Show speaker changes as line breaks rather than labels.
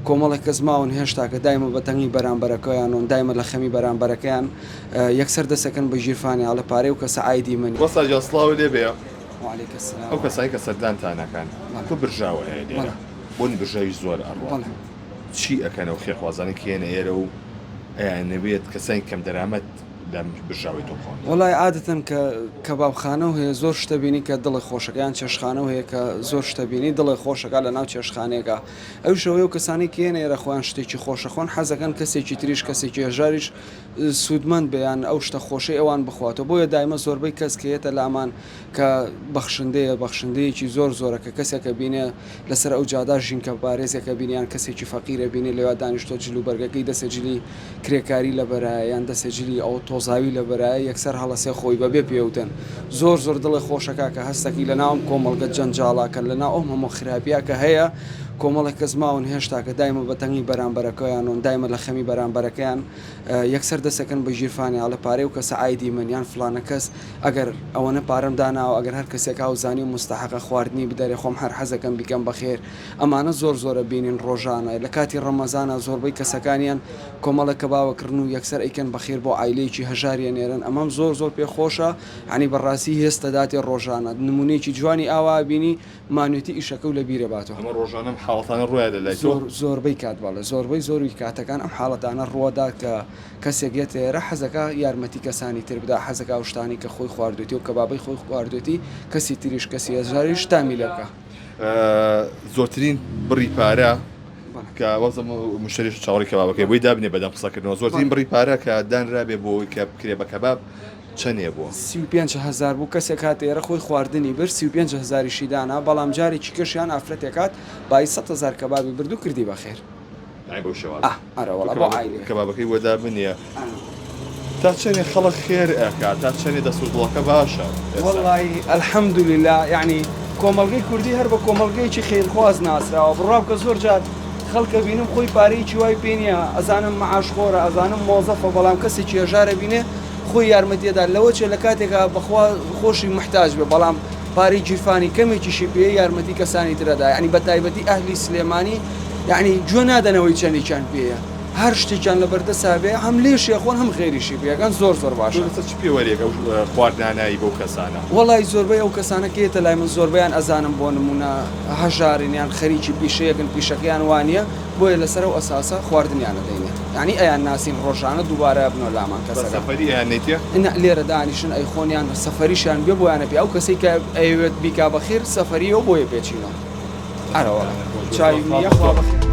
کۆمەڵێک کەس ماون هێشتا کە دایمە بە تەنگی بەرامبەرەکەیانون دایمە لە خەمی بەرامبەرەکەیان یەکسەر دەسەکەن بە ژیرفانی ئەڵێ پارەی ئەو کەسە عایدی منی.
وەستا گیان سڵاوت لێ بێ.
وعلیک السلام.
ئەو کەسانەی کە سەردانتان ئەکەن تۆ برژاوە هەیە لێرە بۆنی برژاویش زۆر ئەڕوا چی ئەکەن ئەو خێرخوازانەی کە یەنە ئێرە و ئەیانەوێت کەسانی کەمدەرامەت لە برژاوەی تۆ بخۆن؟
وەڵای عادەتەن کە کەبابخانەو هەیە زۆر شتە بینی کە دڵت خۆشەکا یان چێشتخانەو هەیە کە زۆر شتە بینی دڵت خۆشەکا لەناو چێشتخانەیەکا ئەویش ئەوەیە ئەو کەسانەی کە یەنە ئێرە خۆیان شتێکی خۆشەخۆن حەزەکەن کەسێکی تریش کەسێکی هەژاریش سوودمەند بێ یان ئەو شتە خۆشەی ئەوان بخواتەوە بۆیە دایمە زۆربەی کەس کە یەتە لامان کە بەخشندەیە بەخشندەیەکی زۆر زۆرە کە کەسێکە بینێ لەسەر ئەو جادا ژینکە پارێزێکە بینێ یان کەسێکی فەقیرە بینێ لەویا دانیشتوە جل و بەرگەکەی دەسێ جلی کرێکاری لەبەرایە یان دەسێ جلی ئەو تۆزاوی لەبەرایە یەکسەر هەڵەسێ خۆی بەبێ پێوتن زۆر زۆر دڵێ خۆشەکا کە هەستەکی لەناو ئەم کۆمەڵگە جەنجاڵا کە لەناو ئەم هەموو خراپیا کە هەیە کۆمەڵێک کەس ماون هێشتا کە دایمە بە تەنگی بەرامبەرەکەیانون دایمە لە خەمی بەرامبەرەکەیان یەکسەر دەسەکەن بە ژیرفانی ئەڵێ پارەی ئەو کەسە عایدی من یان فڵانە کەس ئەگەر ئەوەنە پارەم داناوە ئەگەر هەر کەسێک هاو زانی و موستەحەقە خواردنی بدەرێ خۆم هەر حەزەکەم بیکەم بە خێر ئەمانە زۆر زۆرە بینین ڕۆژانە لە کاتی ڕەمەزانا زۆربەی کەسەکانیان کۆمەڵێک کەباب ئەکڕن و یەکسەر ئەیکەن بە خێر بۆ عایلەیەکی هەژاری ئەنێرن ئەمەم زۆر زۆر پێ خۆشە یانی بەڕاستی هێز تەداتێ ڕۆژانە نمونەیەکی جوانی ئاوا ئەبینی مانوێتی ئیشەکەو لە بیرە باتەوە.
ئەمە ڕۆژانە ئەم حاڵەتانە ڕوویە لە لای تۆ؟
زۆر زۆربەی کات بەڵێ زۆربەی زۆری کاتەکان ئەم حاڵەتانە ڕووەدا کە کەسێک یەتە ئێرە حەزەکا یارمەتی کەسانی تر بدا حەزەکا ئەو شتانەی کە خۆی خواردوێتی و کەبابەی خۆی خواردوێتی کەسی تریش کەسی هەژاریش تامی لێ بکا.
زۆرترین بڕی پارە کە وەزم مشتریش چاوەڕی کەبابەکەی بۆی دابنێ بەدەم قسەکردنەوە زۆرترین بڕی پارە کە دانرابێ بۆ ئەوەی کە بکرێ بە کەباب چەنێ بووە؟
35 هەزار بوو کەسێک هات ئێرە خۆی خواردنی برد 35 هەزاریشی دانا بەڵام جارێکی کەشیان ئافرەتێک هات بایی 100 هەزار کەبابی برد و کردی بەخێر.
یانی بەو شێوازە.
ئاه ئەرە وەڵا بۆ عایلەیە.
کەبابەکەی بۆ دابنێ تا چەنێ خەڵک خێر ئەکا تا چەنێ دەست و دڵەکە باشە ئێستا.
وەڵایی الحمدللە یەعنی کۆمەڵگەی کوردی هەر بە کۆمەڵگەیەکی خێرخواز ناسراوە بڕوا بکە زۆر جار خەڵک ئەبینم خۆی پارەیەکی وای پێ نیە ئەزانم معاش خۆرە ئەزانم مۆزەفە بەڵام کەسێکی هەژار ئەبینێ خۆی یارمەتی ئەدا لەوە چێ لە کاتێکا بەخوا خۆشی موحتاج بێ بەڵام پارەی گیرفانی کەمێکیشی پێیە یارمەتی کەسانی تر ئەدا یەعنی بەتایبەتی ئەهلی سلێمانی یەعنی گوێ نادەنەوەی چەندێکیان پێیە هەر شتێکیان لەبەردەسا بێ هەم لێشی ئەخۆن هەم خێریشی پێ ئەکەن زۆر زۆر
تۆ
باشە.
لەسەر چ پێوەرێک ئەو خواردنانەی بەو کەسانە؟
وەڵای زۆربەی ئەو کەسانە کە یەتە لای من زۆربەیان ئەزانم بۆ نمونە هەژارن یان خەریکی پیشەیەکن پیشەکەیان وانیە بۆیە لەسەر ئەو ئەساسە خواردنیان ئەدەینێ یانی ئەیان ناسین ڕۆژانە دووبارە ئەبنەوە لامان
بە
کەسەکان.
سەفەری ئەیان نەیتێ؟
نا لێرە دانیشن ئەیخۆن یان سەفەریشیان بێ بۆیانە پێ ئەو کەسەی کە ئەیەوێت بیکا بە خێر سەفەریەو بۆیە پێچینەوە. ئەرەوەڵا چاوی نیە خوا بەخێر.